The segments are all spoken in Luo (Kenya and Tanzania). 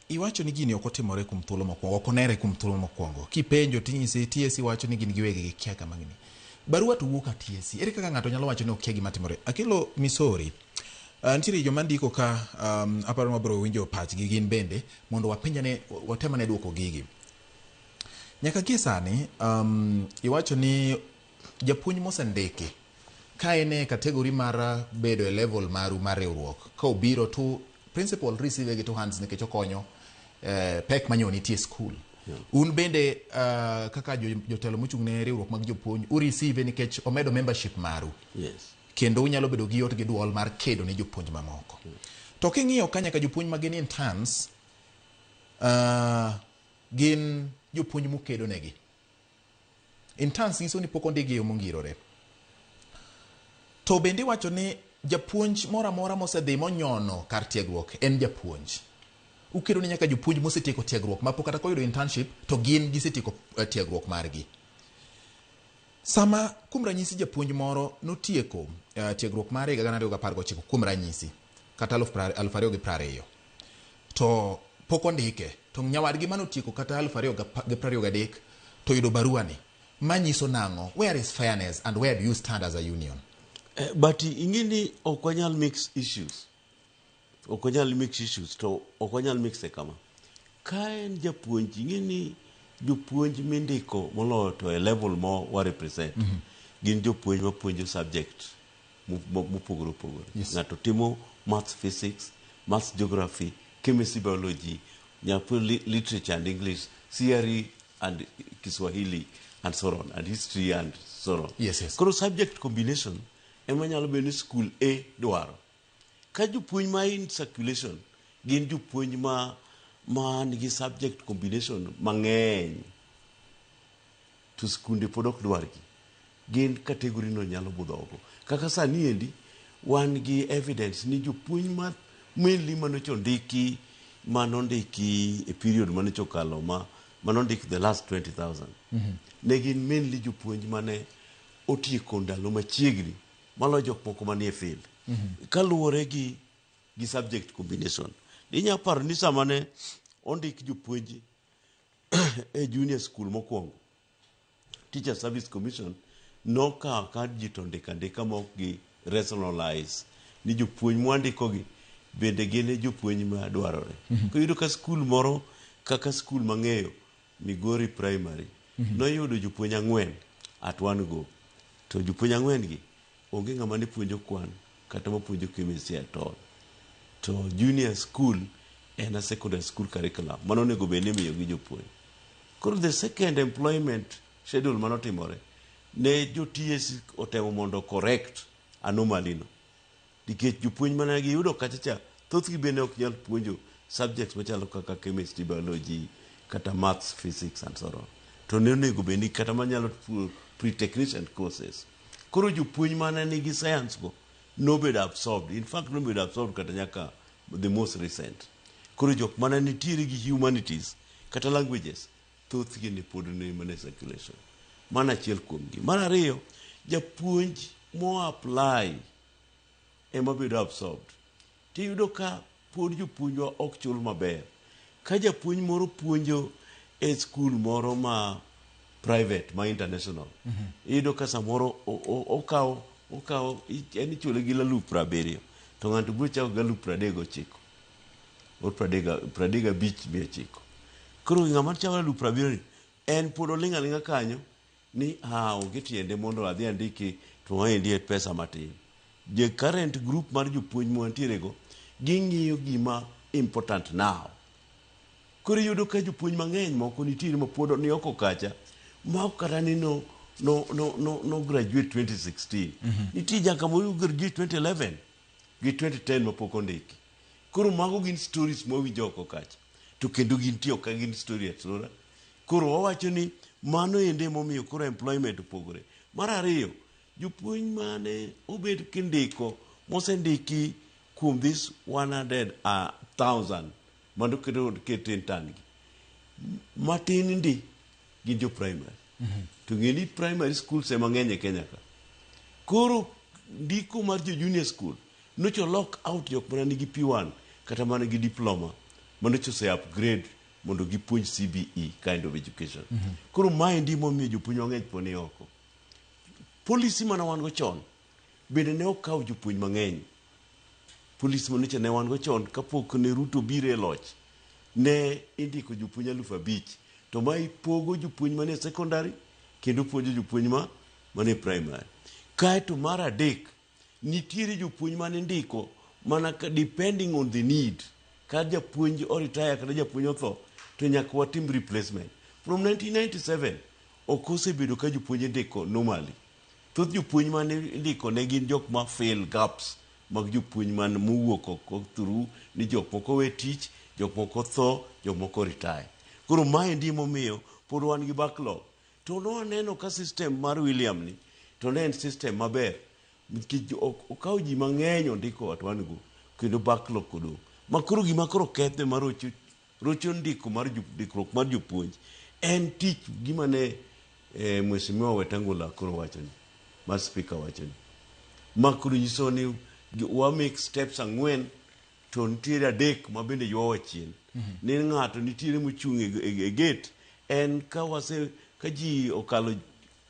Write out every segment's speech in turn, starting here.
Iwacho ni gini ok otimore kuom thuolo mokwongo, ok onere kuom thuolo mokwongo. Kipenjo tinyisi TSC wacho ni gin giwegi gikia kama gini. Barua to wuok a TSC. Ere kaka ng'ato nyalo wacho ni okia gima timore? Akelo Misori. Nitiere joma ndiko ka aparo ni wabiro winjo pachgi gin bende mondo wapenjane watemane duoko gigi. Nyaka gie sani iwacho ni japuonj mosendiki ka en e category mar bedo e level maru mar riwruok ka obiro to principal receive gi two hands nikech okonyo pek manyo nitie e school. Un bende kaka jotelo mochung' ne riwruok mag jopuonj u receive nikech omedo membership maru. Kendo unyalo bedo gi yot gi duol mar kedo ne jopuonj mamoko. To king'iyo ka nyaka jopuonj ma gin interns gin jopuonj mukedo negi. Interns nyiso ni pok ondikgi e yo mongirore. To bende iwacho ni japuonj moro amora mosedhi monyono kar tiegruok en japuonj. Ukedo ni nyaka jopuonj mosetieko tiegruok mapok kata koyudo internship to gin gisetieko tiegruok margi. Sama kuom ranyisi japuonj moro notieko tiegruok mare higa 2019 kuom ranyisi kata 2020 to pok ondike to nyawadgi manotieko kata 2023 to yudo barua ni manyiso nang'o? Where is fairness and where do you stand as a union? But ing'e ni ok wanyal mix issues. Ok wanyal mix issues to ok wanyal mix e kama. Ka en japuonj, ing'e ni jopuonj mindiko moloyo to e level mo wa represent gin jopuonj mapuonjo subject mopogore opogore. Ng'ato timo maths, physics, maths, geography, chemistry, biology, nyapuonj literature and English, CRE and Kiswahili and so on, and history and so on. Koro subject combination ema nyalo bedo ni school A dwaro. Ka jopuonj ma in circulation gin jopuonj ma nigi subject combination mang'eny to skunde pod ok dwargi, gin category no nyalo budho oko. Kaka sani endi wan gi evidence ni jopuonj ma mainly manocha ondiki manondiki e period manocha okalo ma manondik the last 20,000 ne gin mainly jopuonj mane otieko ndalo machiegni maloyo jok moko manie field kaluwore gi subject combination. Inya paro ni sama ne ondik jopuonj e junior school mokwongo, Teacher Service Commission nokawo ka ji to ndiko andika ma ok gi rationalize ni jopuonj mwandikogi bende gin e jopuonj ma dwarore. Koro iyudo ka skul moro kaka skul mang'eyo Migori Primary noyudo jopuonj ang'wen at one go. To jopuonj ang'wen gi onge ng'ama ne puonjo kwan kata mapuonjo chemistry at all. To junior school en a secondary school curriculum mano onego bed ni imiyo gi jopuonj. Koro the second employment schedule manotimore ne jo TSC otemo mondo correct anomaly no. Nikech jopuonj mane giyudo kacha cha thothgi bende ok nyal puonjo subjects machalo kaka chemistry, biology kata maths, physics and so on. To ne onego bed ni kata manyalo pre-technician courses. Koro jopuonj mane nigi science go nobedo absorbed. In fact nobedo absorbed kata nyaka the most recent. Koro jok mane nitiere gi humanities kata languages thothgi ne pod ni mana e circulation. Mano achiel kuomgi. Mar ariyo, japuonj mo apply ema bedo absorbed. Tiyudo ka pod jopuonjwa ok chul maber. Ka japuonj moro puonjo e skul moro ma private ma international, iyudo ka samoro okawo en ichule gi alufu 70 to ng'ato biro chako gi 39,000 or 35,900. Koro ng'ama chako 70,000 ni en pod oling' aling'a kanyo ni ah, onge tiende mondo adhi andiki to maendi en pesa matin. The current group mar jopuonj mwantiere go ging'iyo gima important now. Koro iyudo ka jopuonj mang'eny moko nitiere ma pod ni oko kacha ma ok kata ni no graduate 2016. Nitie nyaka mo graduate 2011 gi 2010 mapok ondiki. Koro mago gin stories mwawinjo oko kacha. To kendo gintie ok gin story atora. Koro wawacho ni mano ende emomiyo koro employment opogore. Mar ariyo, jopuonj mane obed kindiko mosendiki kuom this 100,000 mano ket intern gi matin ndi gin jo primary. To ng'e ni primary schools ema ng'eny e Kenya ka. Koro ndiko mar jo junior school nocho lock out jok mana nigi P1, kata mana gi diploma manocha ose upgrade mondo gipuonj CBE kind of education. Koro maendi momiyo jopuonj mang'eny pod ni oko. Policy mana wan go chon bende ne ok kaw jopuonj mang'eny. Policy manocha ne wan go chon kapok ne Ruto biro e loch, ne indiko jopuonj 5,000, to ma ipogo jopuonj manie secondary kendo puonjo jopuonj ma manie primary. Kaeto mar adek, nitiere jopuonj mane indiko mana ka depending on the need. Ka japuonj oretire kata japuonj otho, to nyaka watim replacement. From 1997 ok osebedo ka jopuonj indiko normally. Thoth jopuonj mane indiko ne gin jok ma fill gaps mag jopuonj man mowuok oko through ni jok moko we tich, jok moko tho, jok moko retire. Koro maendi momiyo pod wan gi backlog. To nwaneno ka system mar William ni to ne en system maber nikech okawo ji mang'eny ondiko at one go, kendo backlog odong'. Ma koro gima koro kethe mar rocho, rocho ndiko mar ndikruok mar jopuonj en tich gima ne Mheshimiwa Wetangula koro wacho ni, mar speaker wacho ni. Ma koro nyiso ni wa make steps ang'wen to nitiere adek ma bende ywawa chien. Ni ng'ato nitiere mochung' e gate, en ka wase ka ji okalo,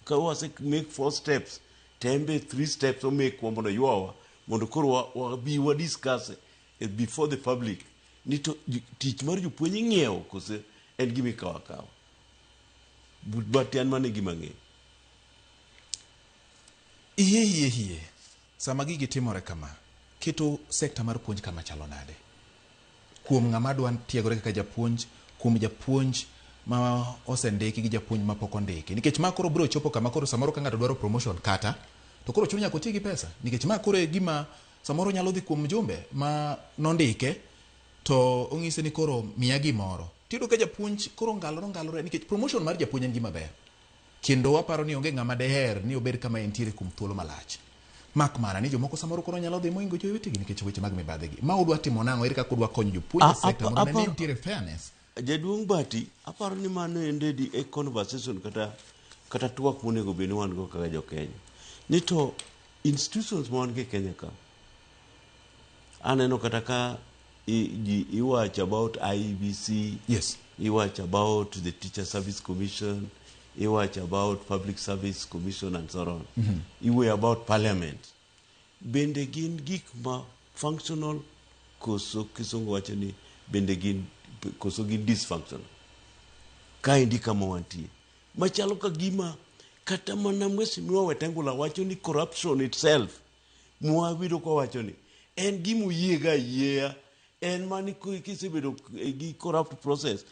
ka wase make four steps, to en be three steps omake wa mondo ywawa mondo koro wabi wa discuss before the public ni to tich mar jopuonj ing'iewo kose en gima ikawo akawa. But an mano e gima ang'eyo. Iye iye iye sama gigi timore kama, keto sekta mar puonj kama chalo nade kuom ng'ama dwa tiegore kaka japuonj, kuom japuonj ma osendiki gi japuonj ma pok ondiki? Nikech ma koro biro chopo kama koro samoro ka ng'ato dwaro promotion kata to koro chuno nyaka oti gi pesa, nikech ma koro e gima samoro nyalo dhi kuom mjumbe ma nondike to ong'ise ni koro miya gimoro. Tiyudo ka japuonj koro ngalore ngalore, nikech promotion mar japuonj en gima ber, kendo waparo ni onge ng'ama deher ni obed kama entiere kuom thuolo malach, mak mana ni jomoko samoro koro nyalo dhi moingo jowetegi nikech weche mag mibadhi. Ma udwa timo nang'o? Ere kaka udwa konyo jopuonj e sekta mondo ne ni nitiere fairness? Jaduong' Bati, aparo ni mano ende di e conversation kata twak monego bed ni wan go kaka jo Kenya. Ni to institutions ma wan go e Kenya ka, aneno kata ka ji iwacho about IEBC, iwacho about the Teacher Service Commission, iwacho about Public Service Commission and so on. Iwuoyo about Parliament. Bende gin gik ma functional koso kisungu wacho ni bende gin koso gin dysfunctional? Kaendi kama wantie. Machalo ka gima kata mana Mheshimiwa Wetangula wacho ni corruption itself mwawinjo kowacho ni en gima oyiega ayieya, en mani kisebedo gi corrupt process.